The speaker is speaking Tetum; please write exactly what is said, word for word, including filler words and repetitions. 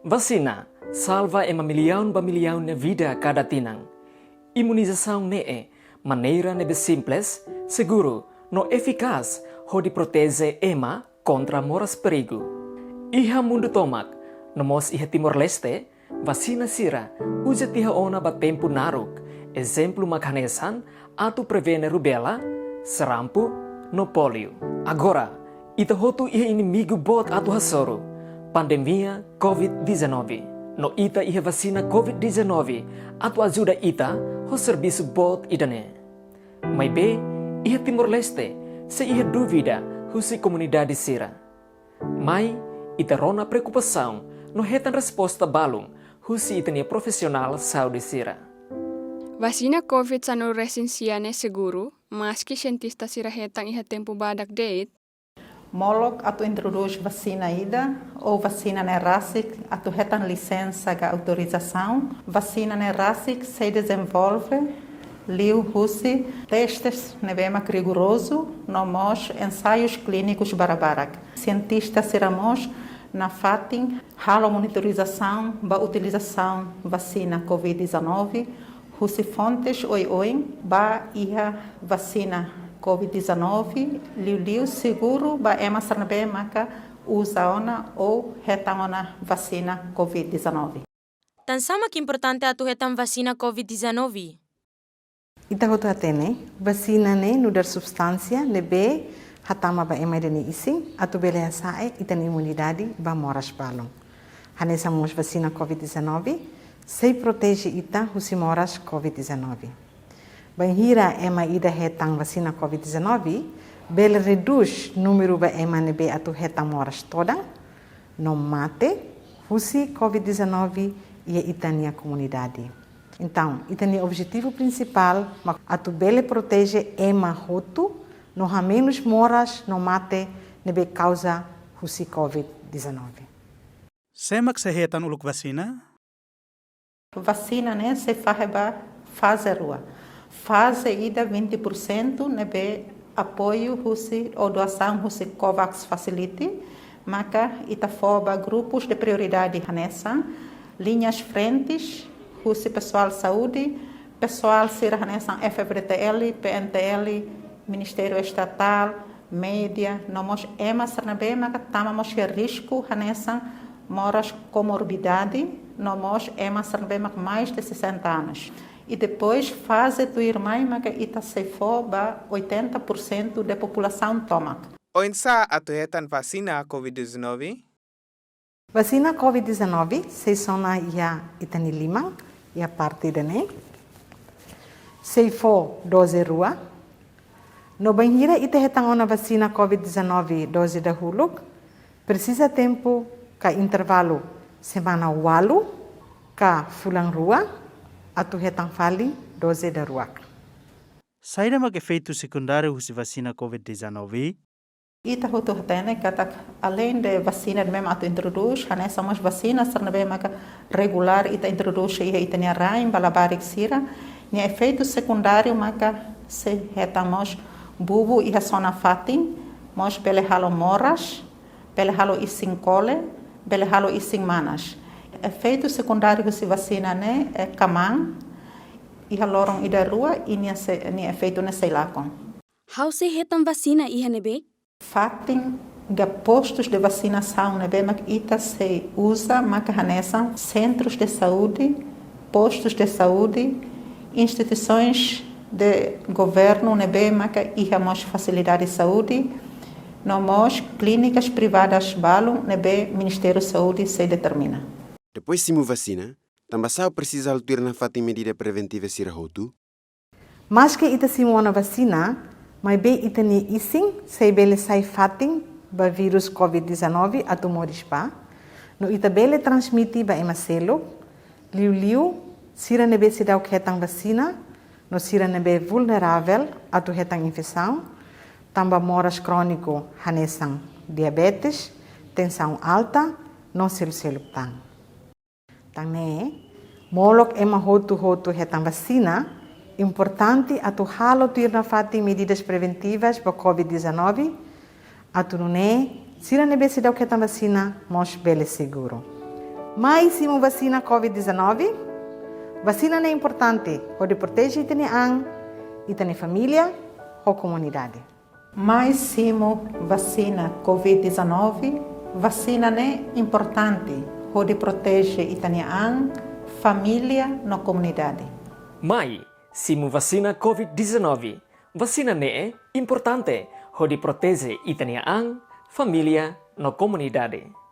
Vasina salva ema millaun ba millaun nia vida kada tinan. Imunizasaun ne'e maneira ne'ebé simples, seguru, no efikás hodi proteje ema kontra moras perigu. Iha mundu tomak, no mós iha Timor-Leste, vasina sira uza tiha ona ba tempu naruk, ezemplu mak hanesan atu prevene rubéola, sarampu, no pólio. Agora, ita hotu iha inimigu boot atu hasoru, pandemia covid dezanove. No ita iha vasina covid dezanove atu ajuda ita ho servisu boot ida-ne'e. Maibé, iha Timor-Leste sei iha dúvida husi komunidade sira. Mai, ita rona preokupasaun no hetan resposta balun husi ita-nia profisionál saúde sira. Vasina covid sanulu resin sia ne'e seguru, maski sientista sira hetan iha tempu badak de'it. Molok atu introdús vasina ida, ou vasina ne'e rasik atu hetan lisensa ka autorizasaun, vasina ne'e rasik sei dezenvolve liuhusi testes ne'ebé mak rigorozu, no mós ensaius klínikus barabarak. Sientista sira mós nafatin halo monitorizasaun ba utilizasaun vasina covid dezanove, husi fontes oioin ba iha vasina covid dezanove, liuliu seguru ba ema sira ne'ebé maka uza ona ou hetan ona vasina covid dezanove. Tansá mak importante atu hetan vasina covid dezanove? Ita hotu hatene, vasina ne'e nu'udar substánsia ne'ebé hatama ba ema ida-ne'e isin, atu bele hasa'e ita-nia imunidade ba moras balun. Hanesan mós vasina covid dezanove, sei proteje ita husi moras covid dezanove. Bainhira ema ida hetan vasina covid dezanove, bele redús númeru ba ema ne'ebé atu hetan moras todan, no mate husi covid dezanove iha ita-nia komunidade. Entaun, ita-nia objetivu prinsipál mak atu bele proteje ema hotu, no hamenus moras no mate ne'ebé kauza husi covid dezanove. Sé mak sei hetan uluk vasina? Vasina ne'e sei fahe ba faze rua. Faze ida vinte por cento ne'ebé apoiu husi ou doasaun husi COVAX Facility, maka ita fó ba grupus de prioridade hanesan liñas frentes husi pesoál saúde, pesoál sira hanesan F F D T L, P N T L, Ministériu Estatál, média, no mós ema sira ne'ebé maka tama mós iha risku hanesan moras komorbidade, no mós ema sira ne'ebé mak mais de sessenta anos. I depois faze tuirmai maka ita sei fó ba oitenta por cento de populasaun tomak. Oinsá atu hetan vasina covid dezanove? Vasina covid dezanove sei sona iha ita-nia liman, iha parte ida-ne'e. Sei fó doze rua. No bainhira ita hetan ona vasina covid dezanove doze dahuluk, presiza tempu ka intervalu semana ualu ka fulan rua atu hetan fali doze daruak. Saida mak efeitu sekundáriu husi vasina covid dezanove? Ita hotu hatene katak aleinde vasina ne'ebé mak atu introdús, hanesan mós vasina sira ne'ebé maka regulár ita introdús iha ita-nia rain ba labarik sira, nia efeitu sekundáriu maka sei hetan mós bubu iha sona-fatin, mós bele halo moras, bele halo isin kole, bele halo isin manas. Efeitu sekundáriu husi vasina ne'e, eh, kamaan, iha loron ida rua, i nia sei, nia efeitu ne'e sei lakon. Ha'u sei hetan vasina iha ne'ebé? Fatin ka postus de vasinasaun ne'ebé mak ita sei uza maka hanesan sentrus de saúde, postus de saúde, instituisoens de governu ne'ebé maka iha mós fasilidade saúde, no mós klínikas privadas balun ne'ebé Ministériu Saúde sei determina. Depois simu vasina, tanbasá presiza halo tuir nafatin medida preventiva sira hotu? Maske ita simu ona vasina, maibé ita-nia isin sei bele sai fatin ba vírus covid dezanove atu moris bá, no ita bele transmite ba ema seluk, liuliu sira ne'ebé seidauk hetan vasina, no sira ne'ebé vulneravel atu hetan infesaun, tanba moras króniku hanesan diabetes, tensaun alta, no seluk-seluk tan. Tan ne'e, molok ema hotu-hotu hetan vasina, importante atu halo tuir nafatin medidas preventivas ba covid dezanove, atu nune'e sira ne'ebé seidauk hetan vasina mós bele seguru. Mai simu vasina covid dezanove. Vasina ne'e importante hodi proteje ita-nia an, ita-nia família ho komunidade. Mai simu vasina covid dezanove. Vasina ne'e importante hodi proteje ita-nia an, família no komunidade. Mai simu vasina covid dezanove. Vasina ne'e importante hodi proteje ita-nia an, família no komunidade.